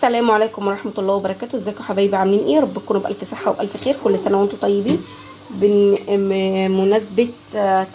السلام عليكم ورحمة الله وبركاته. ازيكم حبايبي، عاملين ايه؟ رب تكونوا بألف صحة وبألف خير. كل سنة وانتم طيبين. بمناسبة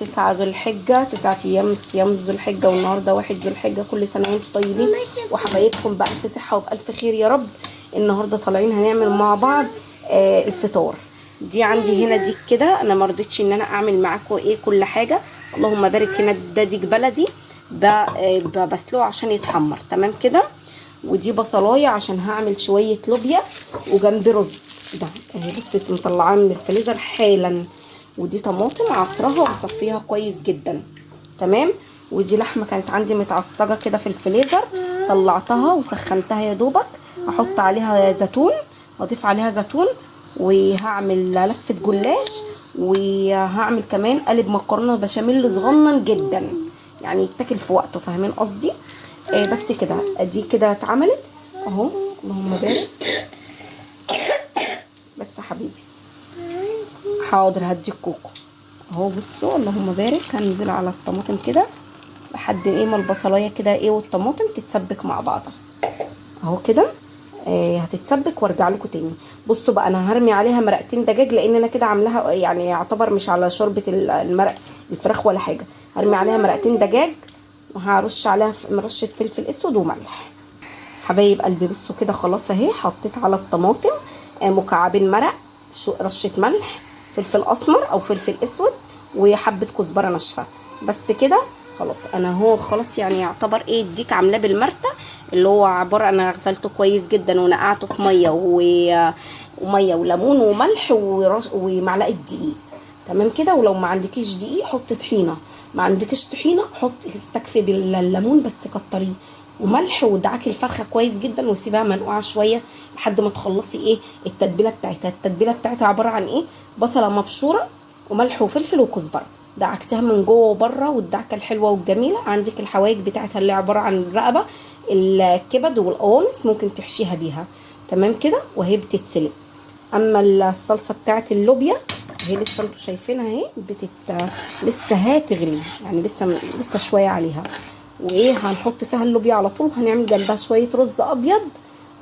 9 ذو الحجة، 9 أيام صيام ذو الحجة، والنهاردة 1 ذو الحجة. كل سنة وانتم طيبين وحبايبكم بألف صحة وبألف خير يا رب. النهاردة طالعين هنعمل مع بعض الفطار. دي عندي هنا ديك كده، انا ما رضيتش ان انا اعمل معاكم ايه كل حاجة، اللهم بارك. هنا ده ديك بلدي بسلقه عشان يتحمر، تمام كده. ودي بصلايه عشان هعمل شوية لوبيا وجنب رز ده اهي، بس مطلعاه من الفريزر حالا. ودي طماطم عصرها ومصفيها كويس جدا، تمام. ودي لحمه كانت عندي متعصجه كده في الفريزر، طلعتها وسخنتها يا دوبك. هحط عليها زيتون، اضيف عليها زيتون، وهعمل لفه جلاش، وهعمل كمان قالب مكرونه بشاميل صغنن جدا، يعني يتاكل في وقته، فاهمين قصدي؟ بس كده، دي كده اتعملت اهو، اللهم بارك. بس يا حبيبي حاضر، هديك كوكو اهو. بصوا اللهم بارك، هنزل على الطماطم كده لحد ايه ما البصلايه كده ايه والطماطم تتسبك مع بعضها اهو كده. هتتسبك وارجع لكم تاني. بصوا بقى، انا هرمي عليها مرقتين دجاج، لان انا كده عاملاها يعني يعتبر مش على شوربة المرق الفراخ ولا حاجة. هرمي عليها مرقتين دجاج، وهرش عليها رشه فلفل اسود وملح. حبايب قلبي بصوا كده خلاص اهي، حطيت على الطماطم مكعبين مرق، رشه ملح، فلفل اسمر او فلفل اسود، وحبه كزبره ناشفة. بس كده خلاص، انا هو خلاص يعني يعتبر ايه الديك عاملاه بالمرته، اللي هو عبارة انا غسلته كويس جدا ونقعته في مية ومية وليمون وملح ومعلقة دقيق، تمام كده. ولو ما عندكيش دقيق حطي طحينه، ما عندكيش طحينه حطي استكفي بالليمون بس كتريه وملح، ودعكي الفرخه كويس جدا وسيبها منقوعه شوية لحد ما تخلصي ايه التتبيله بتاعتها. التتبيله بتاعتها عبارة عن ايه؟ بصله مبشوره وملح وفلفل وكزبره، دعكتها من جوه وبره، والدعكه الحلوة والجميلة. عندك الحوايج بتاعتها اللي عبارة عن الرقبة، الكبد والقوانص، ممكن تحشيها بيها، تمام كده، وهي بتتسلق. اما الصلصه بتاعت اللوبيا هي لسه انتوا شايفينها اهي لسه هتغلي، يعني لسه شوية عليها. وايه هنحط فيها اللوبيا على طول، وهنعمل جنبها شوية رز ابيض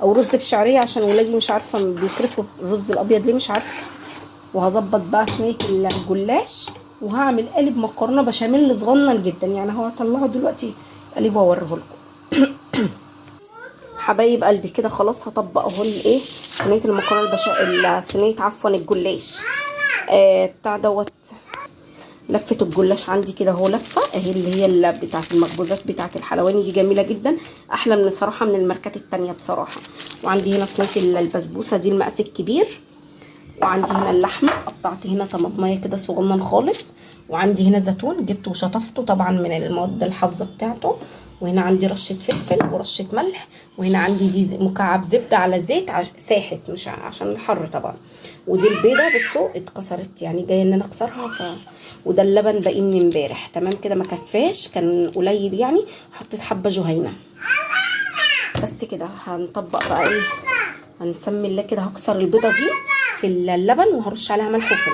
او رز بشعريه، عشان ولادي مش عارفه بيكرفوا الرز الابيض ليه مش عارفه. وهظبط بقى صينية الجلاش، وهعمل قالب مكرونه بشاميل صغنن جدا، يعني هو هطلعه دلوقتي قالب واوريه لكم. حبايب قلبي كده خلاص هطبق اهو الايه صينية المكرونه صينية عفوا الجلاش بتاع دوت. لفه الجلاش عندي كده اهو، لفه اهي اللي هي اللي بتاعه المخبوزات بتاعه الحلواني دي، جميلة جدا، احلى من صراحة من الماركات التانية بصراحة. وعندي هنا صينية البسبوسه دي المقاس الكبير، وعندي هنا اللحمة، قطعت هنا طماطميه كده صغنن خالص، وعندي هنا زيتون جبته وشطفته طبعا من المواد الحافظة بتاعته، وهنا عندي رشه فلفل ورشه ملح، وهنا عندي دي مكعب زبدة على زيت ساحت مش عشان الحر طبعا. ودي البيضة بصوا اتكسرت، يعني جاية ان انا اكسرها. وده اللبن باقي من امبارح، تمام كده، ما كفاش كان قليل يعني، حطيت حبه جهينة. بس كده هنطبق بقى ايه، هنسمي الله كده. هكسر البيضة دي في اللبن وهرش عليها ملح وفلفل.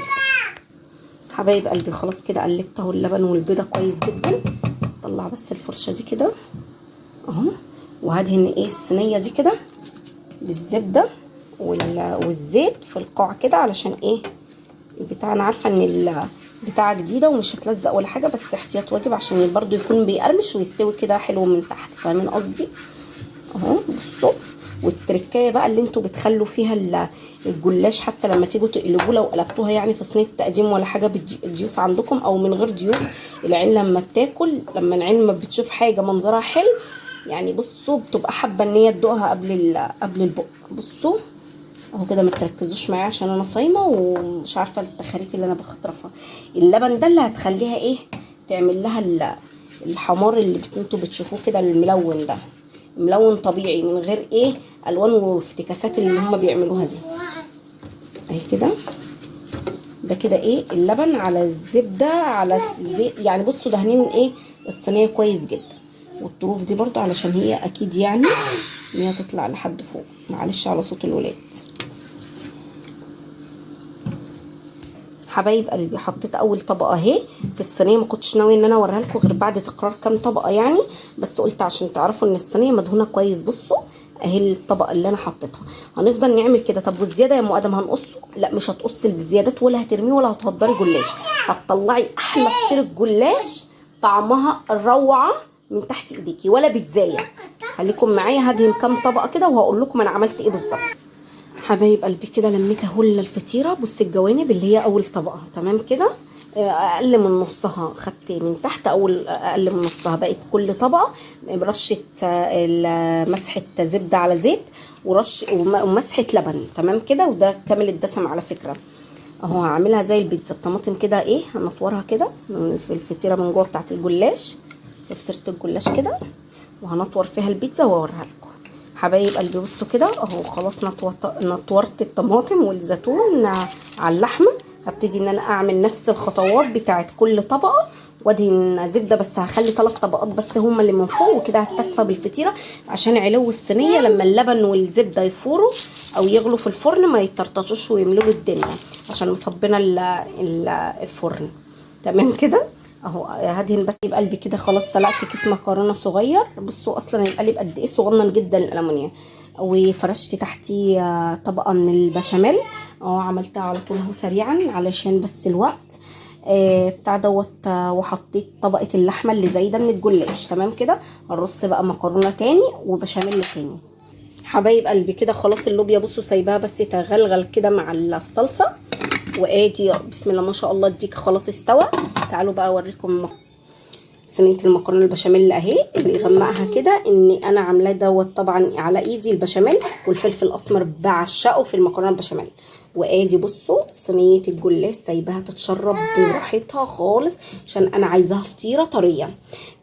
حبايب قلبي خلاص كده قلبت اهو اللبن والبيضة كويس جدا. طلع بس الفرشة دي كده اهو، وهدهن ايه الصينية دي كده بالزبده والزيت في القاع كده، علشان ايه البتاع. انا عارفه ان البتاعه جديدة ومش هتلزق ولا حاجة، بس احتياط واجب عشان برضو يكون بيقرمش ويستوي كده حلو من تحت، فاهمين قصدي؟ اهو بصوا. والتركايه بقى اللي انتوا بتخلوا فيها الجلاش، حتى لما تيجوا تقلبوه لو قلبتوها يعني في صينية تقديم ولا حاجة بالضيوف عندكم او من غير ضيوف، العين لما بتاكل، لما العين ما بتشوف حاجة منظرها حلو يعني، بصوا بتبقى حابة ان هي تدوقها قبل البق. بصوا اهو كده، ما تركزوش معايا عشان انا صايمه ومش عارفه التخاريف اللي انا بخطرفها. اللبن ده اللي هتخليها ايه تعمل لها الحمار اللي انتوا بتشوفوه كده الملون ده، ملون طبيعي من غير ايه الوان وافتكاسات اللي هما بيعملوها دي. اهي كده، ده كده ايه اللبن على الزبدة على الزيت، يعني بصوا دهنين ايه الصينية كويس جدا. والطروف دي برضو علشان هي اكيد يعني ان هي تطلع لحد فوق. معلش على صوت الولاد. حبايب قلبي حطيت اول طبقه اهي في الصينية، ما كنتش ناوية ان انا اوريها لكم غير بعد تكرار كام طبقه يعني، بس قلت عشان تعرفوا ان الصينية مدهونه كويس. بصوا اهي الطبقة اللي انا حطيتها. هنفضل نعمل كده. طب والزيادة يا ام ادم هنقصه؟ لا، مش هتقصي الزيادات ولا هترميه ولا هتهدري جلاش، هتطلعي احلى فطيره جلاش طعمها روعه من تحت ايديكي ولا بيتزايه. خليكم معايا، هدهن كام طبقه كده وهقول لكم انا عملت ايه بالظبط. حبايب قلبي كده لميت اهو الفطيره. بص الجوانب اللي هي اول طبقه، تمام كده، اقل من نصها خدت من تحت، اول اقل من نصها بقت كل طبقه رشه مسحه زبدة على زيت ورش ومسحه لبن، تمام كده. وده كامل الدسم على فكرة اهو. هعملها زي البيتزا، الطماطم كده ايه هنطورها كده في الفطيره من جوه بتاعت الجلاش، فطيره الجلاش كده، وهنطور فيها البيتزا واوريها لكم. حبايب قلبي بصوا كده اهو، خلاص نطورت الطماطم والزيتون على اللحمة. هبتدي ان انا اعمل نفس الخطوات بتاعت كل طبقه وادهن زبدة، بس هخلي 3 طبقات بس هما اللي من فوق، وكده هستكفى بالفطيره عشان علو الصينية لما اللبن والزبده يفوروا او يغلوا في الفرن ما يطرطشوش ويملوا الدنيا، عشان مصبنا الفرن. تمام كده اهو. هدهن بس يبقى قلبي كده. خلاص سلقت كيس مكرونه صغير، بصوا اصلا القالب قد ايه صغنن جدا الالومنيوم، وفرشت تحتيه طبقه من البشاميل اهو، عملتها على طول اهو سريعا علشان بس الوقت بتاع دوت، وحطيت طبقه اللحمة اللي زايدة من الجلاش. تمام كده. هنرص بقى مكرونه تاني وبشاميل تاني. حبايب قلبي كده خلاص اللوبيا بصوا سايباها بس تغلغل كده مع الصلصه، وادي بسم الله ما شاء الله الديك خلاص استوى. تعالوا بقى اوريكم صينية المكرونه البشاميل اهي، اللي غمقها كده ان انا عاملاه دوت طبعا على ايدي البشاميل والفلفل الاسمر بعشقه في المكرونه البشاميل. وادي بصوا صينية الجلاش سايباها تتشرب براحتها خالص عشان انا عايزاها فطيره طرية.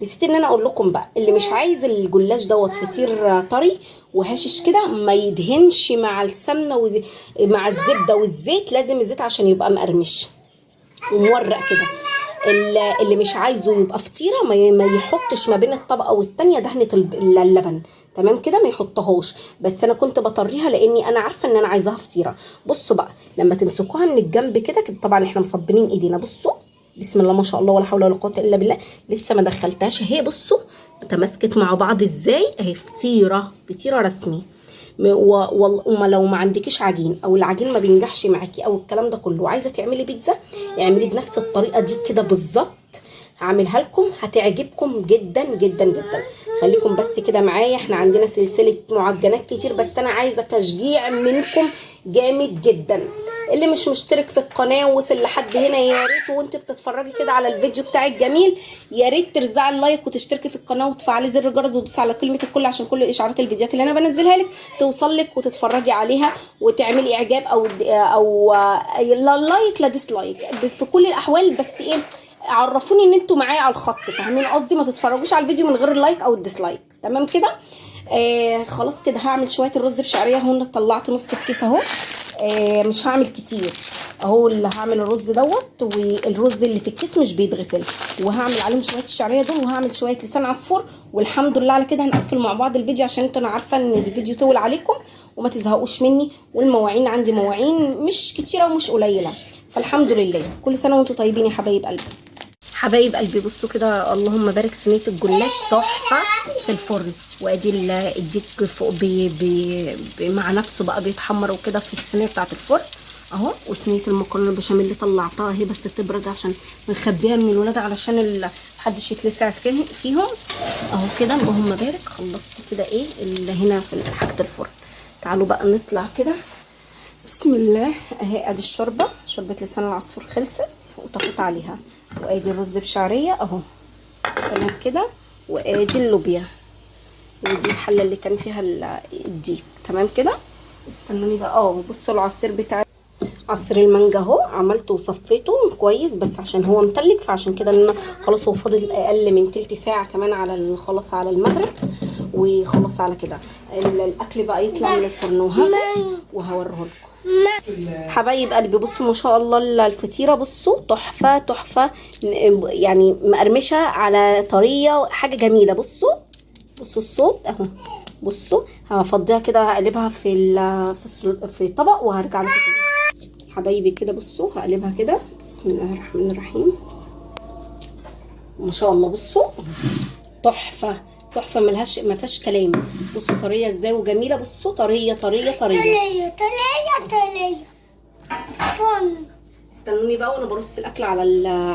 نسيت ان انا اقول لكم بقى، اللي مش عايز الجلاش دوت فطير طري وهشش كده ما يدهنش مع السمنة ومع الزبدة والزيت، لازم الزيت عشان يبقى مقرمش ومورق كده. اللي مش عايزه يبقى فطيره ما يحطش ما بين الطبقة والتانية دهنه اللبن، تمام كده، ما يحطهاش. بس انا كنت بطريها لاني انا عارفه ان انا عايزاها فطيره. بصوا بقى لما تمسكوها من الجنب كده، طبعا احنا مصبنين ايدينا، بصوا بسم الله ما شاء الله ولا حول ولا قوة الا بالله، لسه ما دخلتهاش اهي. بصوا تماسكت مع بعض ازاي، اهي فطيره، فطيره رسمي. وما لو ما عندكيش عجين او العجين ما بينجحش معاكي او الكلام ده كله، وعايزه تعملي بيتزا اعملي بنفس الطريقة دي كده بالظبط، هعملها لكم هتعجبكم جدا جدا جدا. خليكم بس كده معايا، احنا عندنا سلسلة معجنات كتير، بس انا عايزه تشجيع منكم جامد جدا. اللي مش مشترك في القناة ووصل لحد هنا، يا ريت وانت بتتفرجي كده على الفيديو بتاعي الجميل، يا ريت ترزعي ال like وتشتركي في القناة وتفعلي زر الجرس وتدوسي على كلمة الكل عشان كل اشعارات الفيديوهات اللي انا بنزلها لك توصل لك وتتفرجي عليها وتعملي اعجاب او لا like لا dislike في كل الاحوال، بس ايه عرفوني ان انتوا معايا على الخط، فاهمين قصدي؟ ما تتفرجوش على الفيديو من غير ال like او ال dislike، تمام كده؟ خلاص كده هعمل شوية الرز بشعريه اهو، طلعت نص الكيس اهو، مش هعمل كتير اهو، اللي هعمل الرز دوت، والرز اللي في الكيس مش بيتغسل، وهعمل عليهم شوية الشعرية دول، وهعمل شوية لسان عصفور، والحمد لله على كده هنقفل مع بعض الفيديو عشان انتوا انا عارفه ان الفيديو طول عليكم وما تزهقوش مني، والمواعين عندي مواعين مش كتيرة ومش قليله، فالحمد لله. كل سنة وانتوا طيبين يا حبايب قلبي. حبايب قلبي بصوا كده اللهم بارك، صينية الجلاش تحفة في الفرن، وادي الديك فوق بي بي مع نفسه بقى بيتحمر وكده في الصينية بتاعه الفرن اهو. وصينيه المكرونه البشاميل اللي طلعتها اهي بس تبرد عشان نخبيها من الولاد علشان محدش يتلسع فيهم اهو كده. اللهم بارك. خلصت كده ايه اللي هنا في حاجة الفرن. تعالوا بقى نطلع كده بسم الله. اهي ادي الشوربة، شوربة لسان العصفور خلصت وطفيت عليها، وادي الرز بشعريه اهو تمام كده، وادي اللوبيا، ودي الحلة اللي كان فيها الديك تمام كده. استنوني بقى بصوا العصير بتاع عصير المانجا اهو، عملته وصفيته كويس بس عشان هو متلج، فعشان كده ان خلاص هو فاضل اقل من تلت ساعة كمان على خلاص على المغرب، وخلاص على كده الاكل بقى يطلع من الفرن وهغرف وهوريه لكم. حبايب قلبي بصوا ما شاء الله الفطيره بصوا تحفة تحفة، يعني مقرمشه على طرية، حاجة جميلة. بصوا بصوا الصوت اهو، بصوا هفضيها كده هقلبها في طبق وهرجع لكم تاني حبايبي كده. بصوا هقلبها كده بسم الله الرحمن الرحيم، ما شاء الله بصوا تحفة. تحفة، ملهاش ما فيهاش كلام. بصوا طرية ازاي وجميلة، بصوا طرية طرية طرية طرية طرية طرية. فن. استنوني بقى وانا برص الاكل على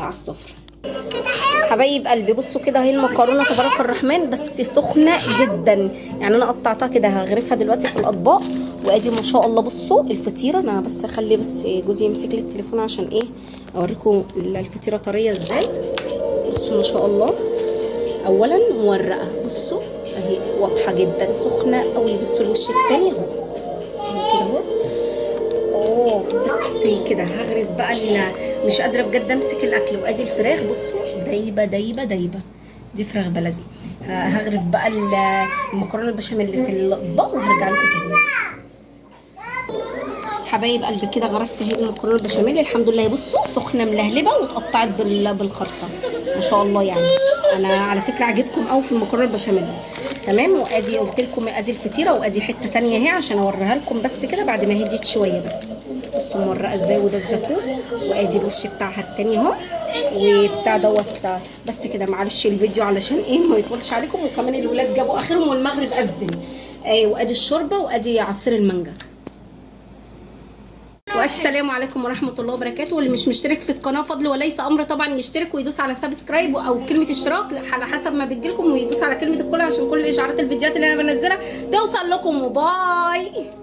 السفرة. كده حلو. حبايب قلبي بصوا كده اهي المكرونه تبارك الرحمن، بس سخنة جدا، يعني انا قطعتها كده هغرفها دلوقتي في الاطباق. وادي ما شاء الله بصوا الفطيره، انا بس اخلي بس جوزي يمسك لي التليفون عشان ايه اوريكم الفطيره طرية ازاي. بصوا ما شاء الله، اولا مورقه، بصوا اهي واضحة جدا، سخنة قوي. بصوا الوش التاني اهو كده اهو. بس كده هغرف بقى، مش قادرة بجد امسك الاكل. وادي الفراخ بصوا دايبه دايبه دايبه، دي فراخ بلدي. هغرف بقى المكرونه البشاميل في الاطباق وهرجع لكم تاني. حبايب قلبي كده غرفت اهي المكرونه البشاميل الحمد لله. بصوا سخنة ملهلبه واتقطعت بالخرطه ما شاء الله. يعني انا على فكرة عجبكم قوي في المكرونه البشاميل. تمام، وادي قلت لكم ادي الفطيره، وادي حتة ثانية اهي عشان اوريها لكم بس كده بعد ما هديت شوية. بس بصوا مورقه ازاي، وده الزيتون، وادي الوش بتاعها التاني اهو وبتاع دوت. بس كده معلش الفيديو علشان ايه ما يطولش عليكم، وكمان الولاد جابوا اخرهم والمغرب اذن. وادي الشوربة وادي عصير المانجا. والسلام عليكم ورحمة الله وبركاته. واللي مش مشترك في القناة فضل وليس امر طبعا يشترك ويدوس على subscribe او كلمة اشتراك على حسب ما بتجيلكم، ويدوس على كلمة الكل عشان كل اشعارات الفيديوهات اللي انا بنزلها توصل لكم. و bye.